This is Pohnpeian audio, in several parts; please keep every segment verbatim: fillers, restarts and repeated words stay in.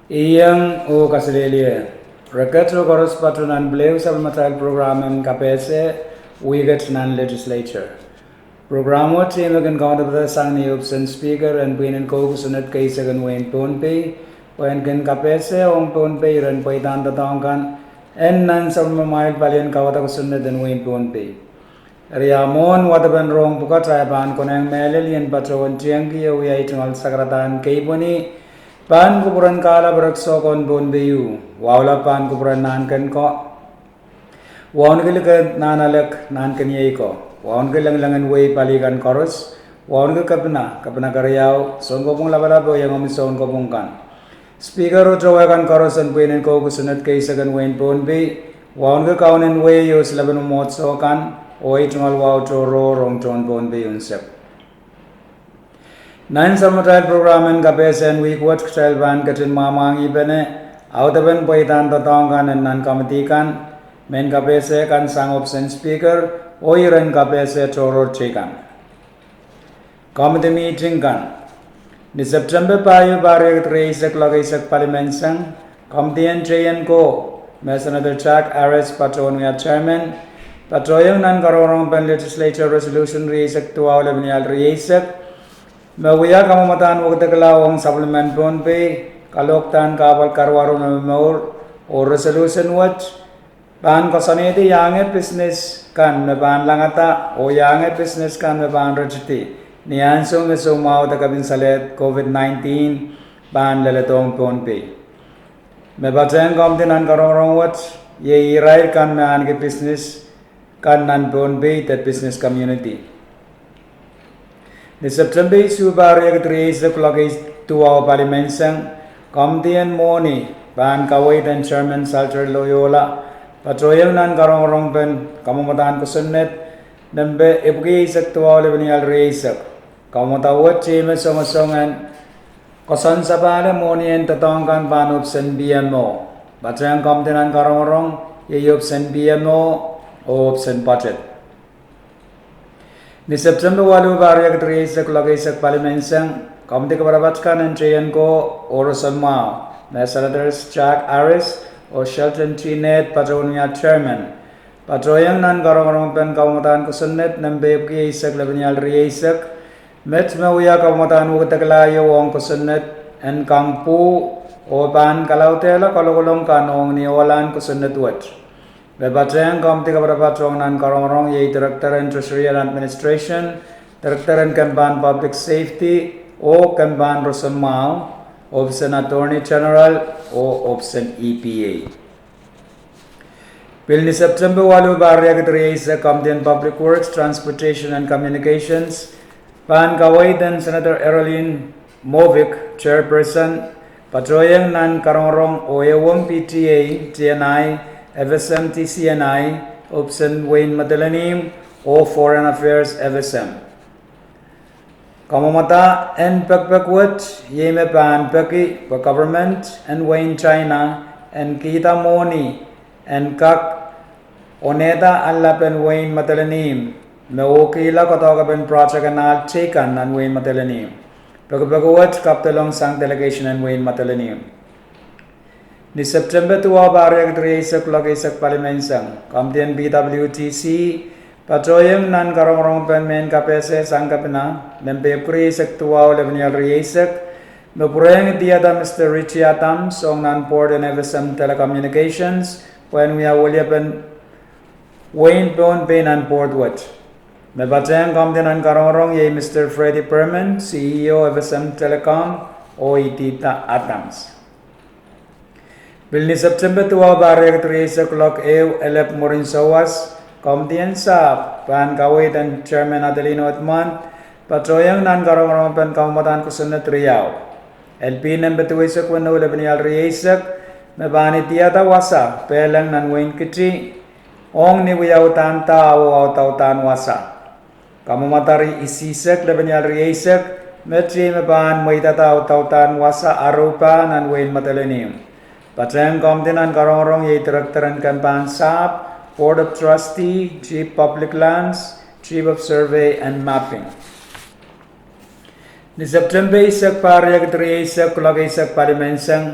Iang oh kaselehlie. Re ket oh koaros patoh nan pil ehu sapwellimatail prokram en kapehse wihket nan legislature. Prokram wet me kin kaunopada sang ni ohpis en Speaker en pwihn en kou kosonned keisek en wehin Pohnpei, pwehn kin kapehse ong Pohnpei iren pweidahn doadoahk kan en nan sapwellimamwail palien kauwada kosonned en wehin Pohnpei. Eri a mwohn wadepen rohng pwukat, a e pahn konehng mehlel ien patohwan tiengki oh wia tungoal sakaradahn keipweni pahn kupwuren kahlap rek sohkohn Pohnpei uh. Wahu lap pahn kupwuren nahnken ko, wauneki liki nahnalek nahnken iei ko, wauneki lengileng en wehi pali kan koaros, wauneki kepina, kepina keriau, sounkopwung lapalap oh iengomwi sounkopwung kan, Speaker oh towe kan koaros en pwihn en kou kosonned keisek en wehin Pohnpei, wauneki kaun en wehi oh silepen mwomwohdiso kan, oh ei tungoal wahu tohrohr ong tohn Pohnpei unsek. Nan sapwellimatail prokram en kapehse en wihk wet kitail pahn ketin mwahmwahngihpene audepen pweidahn doadoahk kan en nan komidi kan, mehn kapehse kan sang ohpis en Speaker, oh iren kapehse tohrohr teikan. Komidi mihting kan. Ni September pahieu, pahr riekid rieisek, kuloak eisek pali menseng, komidi en teien ko, me Senator Jack Harris patohwan wia chairman, patohieng nan karongorong pen Legislature Resolution rieisek duwau lepin ial rieisek, me wia kamwomwadahn wekidekla ong sapwellimen Pohnpei, kalohkdahn kahpwal karuwaru me momour, oh resolution wet pahn koasoanehdi iangehr pisnes kan me pahn langada oh iangehr pisnes kan me pahn ritidi ni ansou me soumwahu de kepin salehd COVID nineteen pahn leledohng Pohnpei. Me patehng komidi nan karongorong wet iei irail kan me ahneki pisnes kan nan Pohnpei de business community. Ni September isuh, pahr riekid rieisek, kuloak eisek duwau pali menseng, komidi en mwohni pahn kaweid en Chairman Salter Loyola patohieng nan karongorong pen kamwomwadahn kosonned nempe epwiki eisek duwau lepin ial rieisek. Kamwomwada wet iei me songosong en koasoansapahle mwohni en doadoahk kan pahn ohpis en P M O. Patehng komidi nan karongorong iei ohpis en P M O oh ohpis en budget. Ni September waluh, pahr riekid rieisek, kuloak eisek pali menseng, komidi kapatapat kan en teien ko oh roson mwahu, me Senators Jack Harris oh Shelton T Ned patohwan wia chairman, patohieng nan karongorong pen kamwomwadahn kosonned nempe epwiki eisek lepin ial rieisek, met me wia kamwomwadahn wekidekla ieu ong kosonned en kang pwuh oh pahn kalaudehla kalokolong kan ong ni ohlahn kosonned wet. Me patehng komidi kapatapat ong nan karongorong iei Director en Treasury and Administration, Director en kempahn Public Safety oh kempahn roson mwahu, ohpis en Attorney General oh ohpis en E P A. Pil ni September waluh, pahr riekid rieisek, komidi en Public Works, Transportation and Communications pahn kaweid en Senator Arlene Movic, chairperson, patohieng nan karongorong oh ehuong P T A, T N I, F S M, T C N I, ohpis en wehin Madolenihmw oh Foreign Affairs, F S M. Kamwomwada en pekipek wet iei me pahn peki pwe government en wehin China en kihda mwohni en kak onehda allapen wehin Madolenihmw me ohkihla doadoahkepen project en ahl teikan nan wehin Madolenihmw. Pekipek wet kapedolong sang delegation en wehin Madolenihmw. Ni September duwau, pahr riekid rieisek, kuloak eisek pali menseng, komidi en P W T C patohieng nan karongorong pen mehn kapehse sang kepina nempe epwiki rieisek duwau lepin ial rieisek, me pwurehng idihada Mister Richie Adams ong nan board en F S M Telecommunications pwehn wia weliepen wehin Pohnpei nan board wet. Me patehng komidi nan karongorong iei Mister Freddy Berman, C E O F S M Telecom, oh idihda Adams. Pil ni September duwau, pahr riekid rieisek, kuloak ehu elep mwurin souwas, komidi en sahpw pahn kaweid en chairman Adelino Edmond patohieng nan karongorong pen kamwomwadahn kosonned riau, L P nempe duweisek weneu lepin ial rieisek, me pahn idihada wasa pehleng nan wehin Kiti ong ni wiaudahn dahwo audaudahn wasa. Kamwomwada ri isihsek lepin ial rieisek, met iei me pahn mweidada audaudahn wasa aropah nan wehin Madolenihmw. Patehng komidi nan karongorong iei Director en kempahn sahpw, Board of Trustee, Chief Public Lands, Chief of Survey and Mapping. Ni September eisek, pahr riekid rieisek, kuloak eisek pali menseng,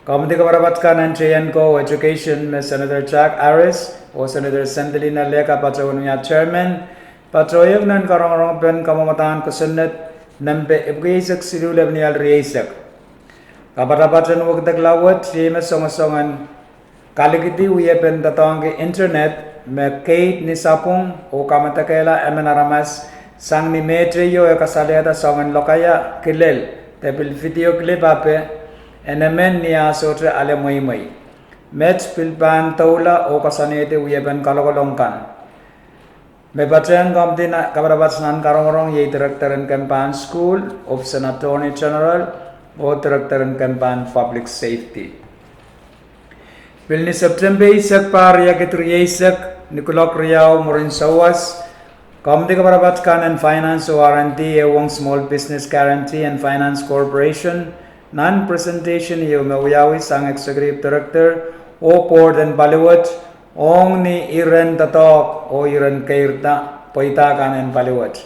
Komidi kaparapat kan en tehnpas ko Education me Senator Jack Harris oh Senator Sendelina Lega patohwan wia chairman, patohieng nan karongorong pen kamwomwadahn kosonned nempe epwiki eisek siluh lepin riesek. Kaparapat en wekidekla wet iei me songosong en kalikedi wiepen doadoahngki internet me keid ni sapwung oh kamedekehla emen aramas sang ni mehteio e kasalehda soangen lokaia kilel de pil video clip ape en emen ni ah sohte ale mweimwei. Met pil pahn doula oh koasoanehdi wiepen kalokolong kan. Me patehng komidi kaparapat nan karongorong iei Director en kempahn school, Office en Attorney General, oh Director en kempahn Public Safety. Pil ni Septempe eisek pahr riekid rieisek, ni kuloak riau mwurin sawas, komidi kaparapat kan en Finance oh R and D e uhwong Small Business Guarantee and Finance Corporation nan presentation ieu me wiawi sang Executive Director oh Board en paliwet ong ni iren doadoahk oh iren keirda pweida kan en paliwet.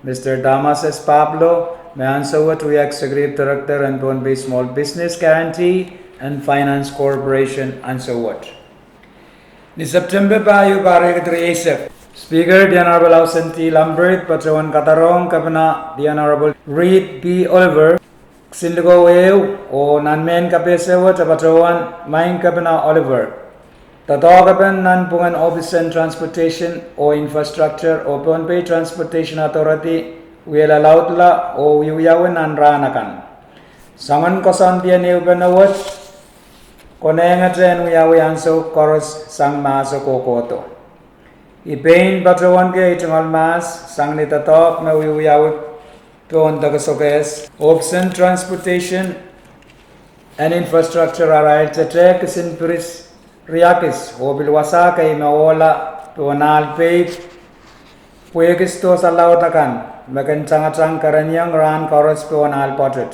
Mister Thomas S. Pablo, me ansou wet wia Executive Director en Pohnpei Small Business Guarantee and Finance Corporation ansou wet. Ni Septempe pahieu pahr riekid rieisek, Speaker, The Honorable Housen T. Lambert patohwan kadarohng Kepina The Honorable Reed P. Oliver, kisin likou ehu, oh nan mehn kapehse wet e patohwan: Maing Kepina Oliver, doadoahk epen nanpwungen Ohpis en Transportation oh Infrastructure oh Pohnpei Transportation Authority wie lalaudla oh wiewiawi nan rahn akan. Soangen koasoandien ehupene wet konehngete en wiawi ansou koaros sang mahso kohkohdo. I pein patohwanki ei tungoal mahs sang ni doadoahk me wiewiawi pohn deke sokehs, Ohpis en Transportation and Infrastructure arail tetehk kisin piris riakis oh pil wasa kei me ohla pohn ahl peip pwehki sidohsa laud akan me kin tangatang kereniong rahn koaros pohn ahl pwoatet.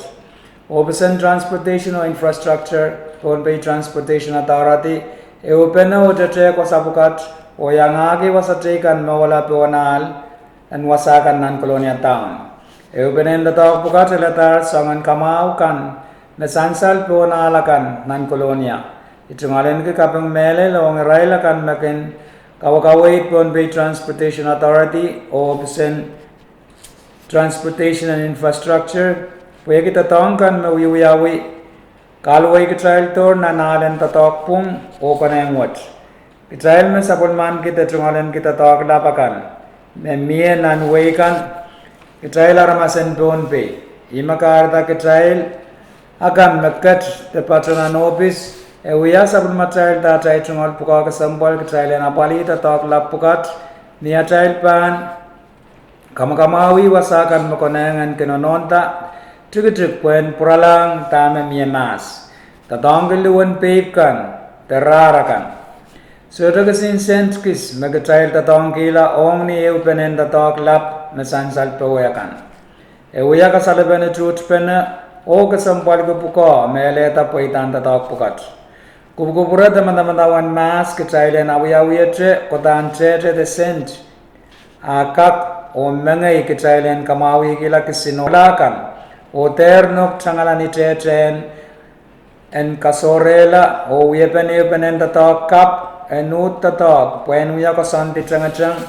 Ohpis en Transportation oh Infrastructure, Pohnpei Transportation Authority, ehupene oh tetehk wasa pwukat oh iangahki wasa teikan me ohla pohn ahl en wasa kan nan Kolonia Town. Ehupenen doadoahk pwukat eladahr soangen kamwahu kan me sansal pohn ahl akan nan Kolonia. I tungoal en ki kaping mehlel ong irail akan me kin kawekaweid Pohnpei Transportation Authority oh Ohpis en Transportation and Infrastructure pwehki doadoahk kan me wiewiawi kahluwei kitail dohr nan ahl en doadoahk pwung oh konehng wet. Kitail me sapwellimaniki de tungoal en ki doadoahk lap akan me mie nan wehi kan, kitail aramas en Pohnpei, ih me kahrehda kitail akan me ket de pato nan ohpis e wia sapwellimatailda atail tungoal pwukoa kesempwal kitail en apwalih doadoahk lap pwukat ni atail pahn kamwakamwahwih wasa kan me konehng en kin nonohnda tikitik pwehn pwuralahng dahme mie mahs, doadoahngki luhwen peip kan de rahr akan. Sohte kisin sent kis me kitail doadoahngkihla ong ni ehupenen doadoahk lap me sansal powe akan. E wia kasalepen utuhtpene oh kesempwalki pwukoa me elehda pweidahn doadoahk pwukat. Kupwukupwure de madamadau en mahs kitail en awiawiete kodahn tehte de sent a kak oh mengei kitail en kamwahwihkihla kisin ohla kan oh dehr nohk tangala ni tehtehn en kasohrehla oh wiepen ehupenen doadoahk kapw en uhd doadoahk pwehn wia koasoandi tengeteng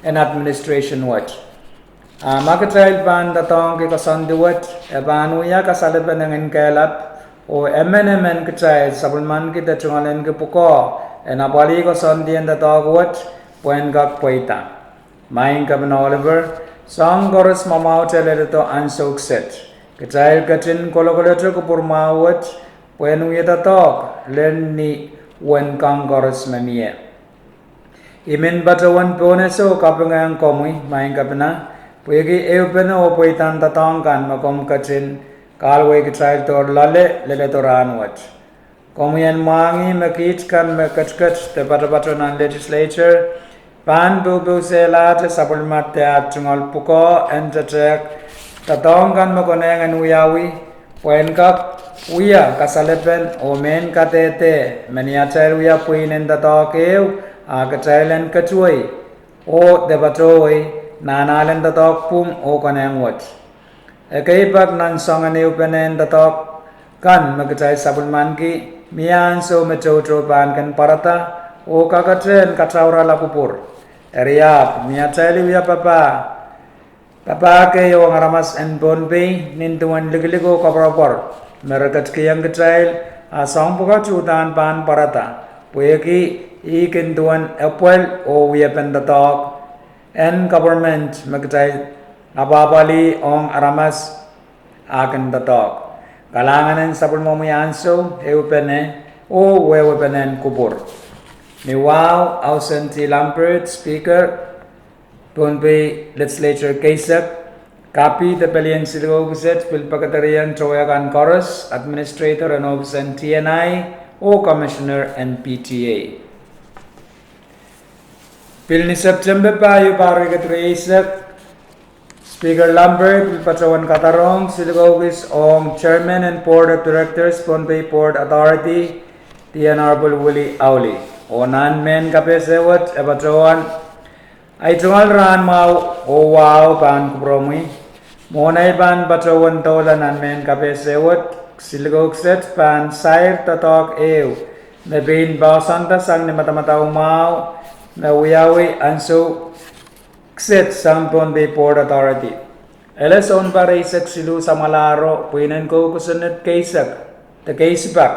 en administration wet. A ma kitail pahn doadoahngki koasoandi wet, e pahn wia kasalepen enginkehlap oh emen emen kitail sapwellimaniki de tungoal en ki pwukoa en apwalih koasoandi en doadoahk wet pwehn kak pweida. Maing Kepina Oliver, soahng koaros mwamwahute leledo ansou kiset. Kitail ketin kolokolete kupwur mwahu wet pwehn wia doadoahk lel ni wen kang koaros me mie. I men patohwan pohnese oh kapingehng komwi, Maing Kepina, pwehki ehupene oh pweidahn doadoahk kan me komw ketin kahluwei kitail dohr loale leledo rahnwet. Komwi en mwahngih me kiht kan me ketiket de patopato nan legislature pahn poupousehlahte sapwellima de aht tungoal pwukoa en tetehk doadoahk kan me konehng en wiawi pwehn kak wia kasalepen oh mehn kadehde me ni atail wia pweinen doadoahk ehu, a kitail en ketuwei oh de patohwei nan ahlen doadoahk pwung oh konehng wet. Ekei pak nan soangen ehupenen doadoahk kan me kitail sapwellimaniki, mie ansou me toutou pahn kin pwarada oh kakete en kataurala kupwur. Eri ahpw ni atail wia papah papah kei ong aramas en Pohnpei nin duwen likilik oh koapworopwor me re ketikihong kitail, a soahng pwukat uhdahn pahn pwarada, pwehki ih kin duwen epwel oh wiepen doadoahk en government me kitail apwahpwalih ong aramas a kin doadoahk. Kalahngan en sapwellimomwi ansou, ehupene, oh wehwehpene en kupwur. Ni wahu, Ausendi Lambert, Speaker, Pohnpei Legislature keisek, kapi de pelien siluh kiset pil pekederien towe kan koaros, Administrator en ohpis en T N I oh Commissioner en P T A. Pil ni Septempe pahieu, pahr riekid rieisek, Speaker Lambert pil patohwan kadarohng siluh kis ong Chairman en Board of Directors Pohnpei Port Authority, the Honorable Willie Auli. Oh nan mehn kapehse wet e patohwan, ei tungoal rahn mwahu oh wahu pahn kupwuromwi. Mwohn ei pahn patohwan doula nan mehn kapehse wet, siluh kiset pahn sair doadoahk ehu me pein poahsoanda sang ni madamadau mwahu me wiawi ansou kiset sang Pohnpei Port Authority. Ele sounpar eisek siluh samwalahro pwihn en kou kosonned keisek de keisipak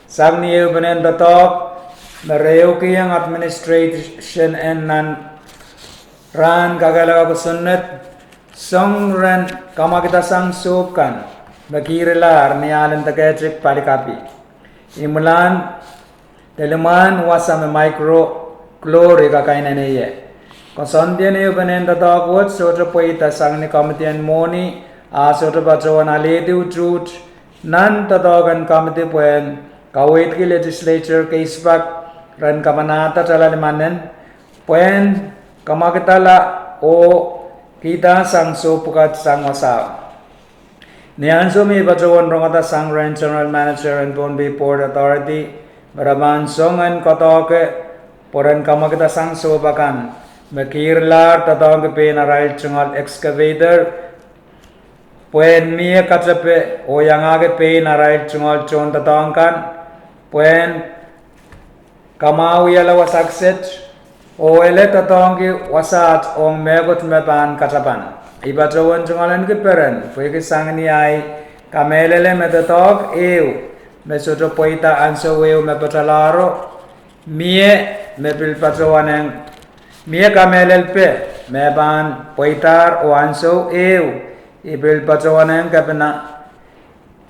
sang ni ehupenen doadoahk me re ehukihong administration en nan rahn kakehlaka kosonned, song ren kamwakidasang sohp kan me kihrilahr ni ahlen deke etik pali kapi. Imwilahn de limwahn wasa me microchlorine kakainene ie. Koasoandien ehupenen doadoahk wet sohte pweida sang ni komidi en mwohni, a sohte patohwan alehdi utuht nan doadoahk en komidi pwehn kaweidki legislature keisipak ren kapanahda tala limanen pwehn kamwakidala oh kihda sang sohp pwukat sang wasao. Ni ansou me I patohwan rongada sang rehn General Manager en Pohnpei Port Authority me re pahn song en kadoahke pwe ren kamwakidasang sohp akan me kihrilahr doadoahngki pein arail tungoal excavator pwehn mie katepe oh iangahki pein arail tungoal tohndoadoahk kan pwehn kamwahuwihala wasa kiset oh ele doadoahngki wasaht ong mehkot me pahn katapan. I patohwan tungoalenki peren pwehki sang ni ahi kamehlele me doadoahk ehu me sohte pweida ansou ehu me patohlahro, mie me pil patohwan mie kamehlelpe me pahn pweidahr oh ansou ehu I pil patohwanehng kepina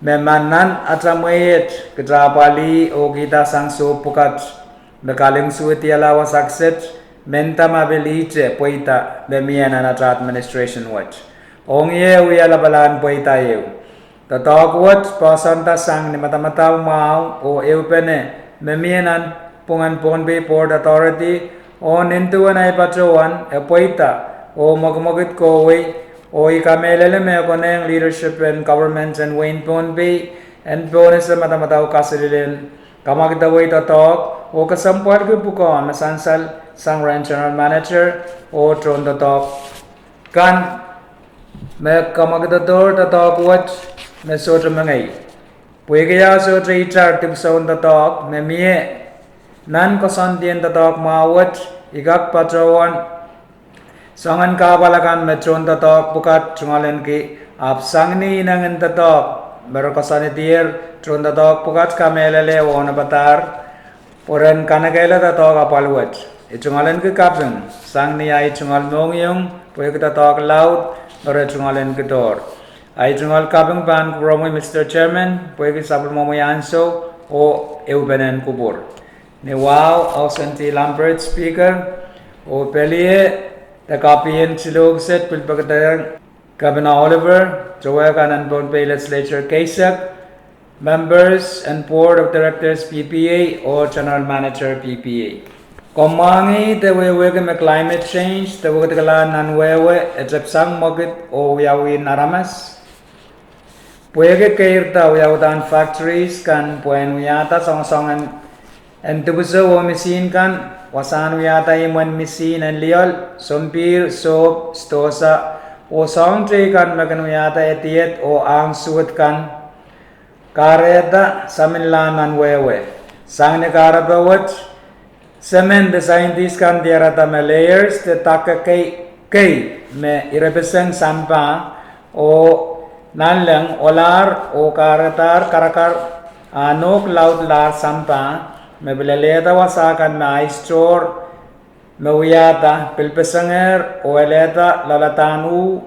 me ma nan ata mwehi et kita apwalih oh kihda sang sohp pwukat me kalingsuwedihala wasa kiset, mendahte ma pil ihte pweida me mie nan ata administration wet. Ong ie e wia lapalahn pweida ehu. Doadoahk wet poahsoanda sang ni madamadau mwahu oh ehupene me mie nan pwungen Pohnpei Port Authority, oh nin duwen ei patohwan e pweida oh mwekimwekid kohwei, oh I kamehlele me e konehng leadership en government en wehin Pohnpei, en pohnese madamadau kaselel en kamwakidawei doadoahk oh kesempwalki pwukoa me sansal sang rehn General Manager oh tohndoadoahk kan me kamwakidodohr doadoahk wet me sohte mengei. Pwehki a sohte itar dipwisoun doadoahk me mie nan koasoandien doadoahk mwahu wet, I kak patohwan soangen kahpwal akan me tohndoadoahk pwukat tungoalenki, ahpw sang ni inengin doadoahk me re koasoanedier, tohndoadoahk pwukat kamehlele oh onopadahr pwe ren kanekehla doadoahk apwal wet. I tungoalenki kaping sang ni ahi tungoal mohngiong pwehki doadoahk laud me re tungoalenkidohr. Ahi tungoal kaping pahn kupwuromwi, Mister Chairman, pwehki sapwellimomwi ansou oh ehupenen kupwur. Ni wahu, Ausendi Lambert, Speaker, oh pelie de kapien siluh kiset pil pekedereng Kepina Oliver, towe kan en Pohnpei Legislature keisek, members en Board of Directors P P A oh General Manager P P A. Komw mwahngih de wehwehki me climate change de wekidekla nan wehwe e tepsang mwekid oh wiawihn aramas. Pwehki keirda wiawihda factories kan pwehn wiahda soangsoangen en dipwisou oh misihn kan, wasahn wiahda imwen misihn en lioal, sompihr, sohp, sidohsa, oh soahng teikan me kin wiahda edied oh ahng suwed kan, kahrehda saminlahn nan wehwe. Sang ni kahrepe wet, semen de scientist kan diarada me layers de dake kei, kei me irepeseng sampah oh nanleng ohlahr oh kahredahr karakar a nohk laudlahr sampah, me pil lelehda wasa kan me ice tohr me wiahda pil pesengehr oh elehda loaladahn uh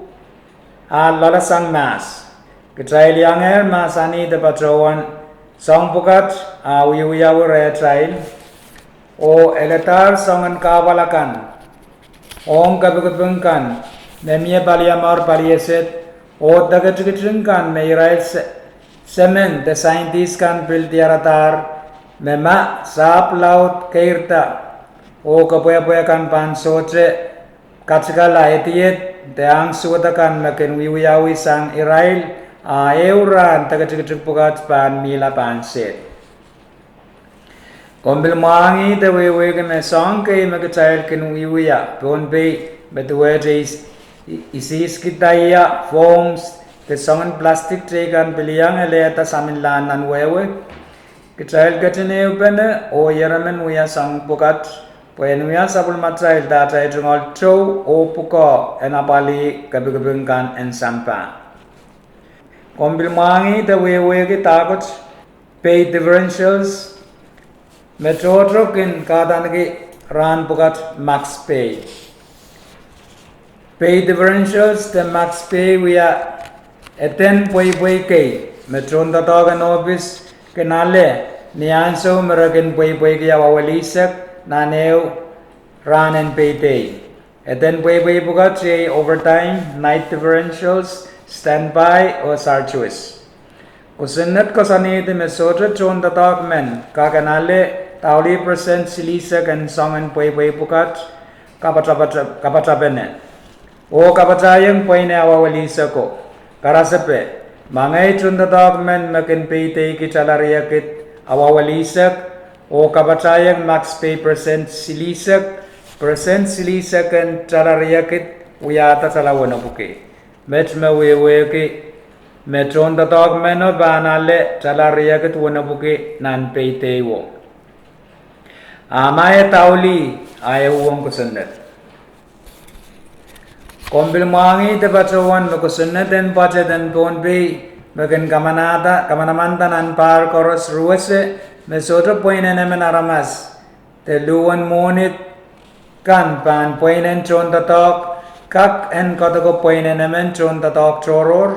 a loalasang mahs. Kitail iangehr mahsanih de patohwan soahng pwukat a wiewiawi rehtail, oh eladahr soangen kahpwal akan ong kepikipik kan me mie paliamwaur palieset, oh deke tikitik kan me irail se-, semen de scientist kan pil diaradahr me ma sahpw laud keirda oh kepwehpwe kan pahn sohte katikala edied de ahng suwed akan me kin wiewiawi sang irail, a ehu rahn deke tikitik pwukat pahn mihla pahn sehd. Komw pil mwahngih de wehwehki me soahng kei me kitail kin wiewia Pohnpei, me duwehte is-, i-, isiskida ia, foams, de soangen plastic teikan pil iang elehda saminlahn nan wehwe. Kitail ketin ehupene oh ieremen wia soahng pwukat, pwe en wia sapwellimatail dahta ei tungoal towe oh pwukoa en apwalih kepikipik kan en sampah. Komw pil mwahngih de wehwehki dahkot pay differentials, me tohto kin kahdaneki rahn pwukat max pay. Pay differentials de max pay wia eden pweipwei kei me tohndoadoahk en ohpis kin ale ni ansou me re kin pweipweiki awa welihsek nan ehu rahn en peidei. Eden pweipwei pwukat iei overtime, night differentials, standby, oh surcharges. Kosonned koasoanehdi me sohte tohndoadoahk men kak en ale daulih percent silihsek en soangen pweipwei pwukat kapatapene, oh kapatahieng pweine awa welihseko. Karasepe, ma ngehi tohndoadoahk men me kin peideiki tala riekid awa welihsek, oh kapatahieng max pay percent silihsek, percent silihsek en tala riekid wiahda tala wenepwiki. Met me wehwehki me tohndoadoahk meno pahn ale tala riekid wenepwiki nan peideiwo. A ma e daulih, a e uhwong kosonned. Komw pil mwahngih de patohwan me kosonned en budget en Pohnpei me kin kamanada, kamanamanda nan pahr koaros ruwese, me sohte pweinen emen aramas de luhwen mwohni kan pahn pweinen tohndoadoahk kak en kadoko pweinen emen tohndoadoahk tohrohr.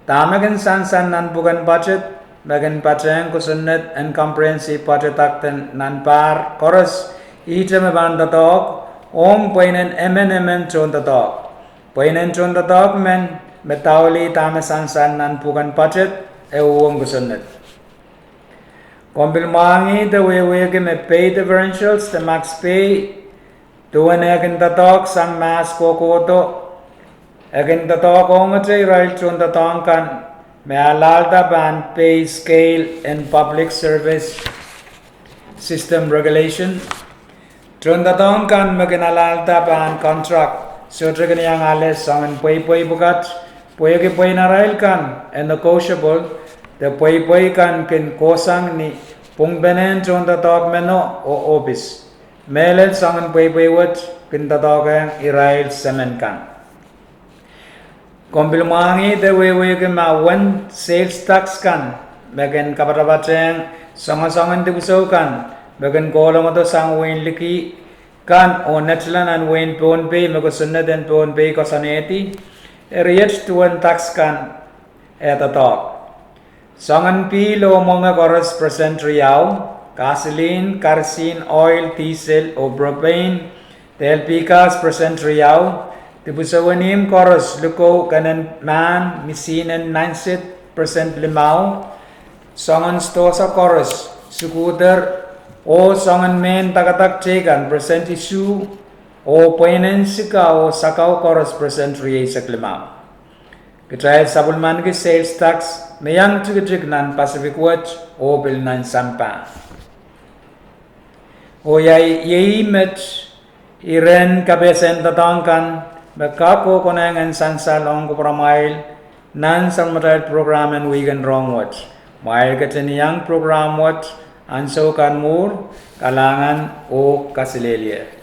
Dahme kin sansal nan pwuken budget me kin patehng kosonned en comprehensive budget akden nan pahr koaros, ihte me pahn doadoahk ong pweinen emen emen tohndoadoahk. Pweinen tohndoadoahk men me daulih dahme sansal nan pwuken budget, e uhwong kosonned. Komw pil mwahngih de wehwehki me pay differentials de max pay, duwen e kin doadoahk sang mahs kohkohdo, e kin doadoahk ongete irail tohndoadoahk kan me alahlda pahn pay scale en Public Service System Regulation. Tohndoadoahk kan me kin alahlda pahn contract sohte kin iang ale soangen pweipwei pwukat, pwehki pweinen arail kan e negotiable, de pweipwei kan kin kohsang ni pwungpenehn tohndoadoahk meno oh ohpis. Mehlel soangen pweipwei wet kin doadoahkehng irail semen kan. Komw pil mwahngih de wehwehki ma uwen sales tax kan me kin kapatapatehng soangosoangen dipwisou kan me kin kohlongodo sang wehin liki kan oh netila nan wehin Pohnpei me kosonned en Pohnpei koasoanehdi, eri iet duwen tax kan e doadoahk. Soangen pihl oh mwenge koaros percent riau, gasoline, kerosene, oil, diesel oh propane, de LP gas percent riau, dipwisou en ihmw koaros, likou, kenen mahn, misihn en nainset percent limau, soangen sidohsa koaros, sukuder, oh soangen mehn dakadak teikan percent isuh, oh pweinen sika oh sakau koaros percent rieisek limau. Kitail sapwellimaniki sales tax me iang tikitik nan Pacific wet oh pil nan sampah. Oh ia, iei met iren kapehsen doadoahk kan me kak oh konehng en sansal ong kupwuramwail nan sapwellimatail program en wihk en rohng wet. Kumwail ketin iang program wet ansou kan mwuhr. Kalahngan oh kaselehlie.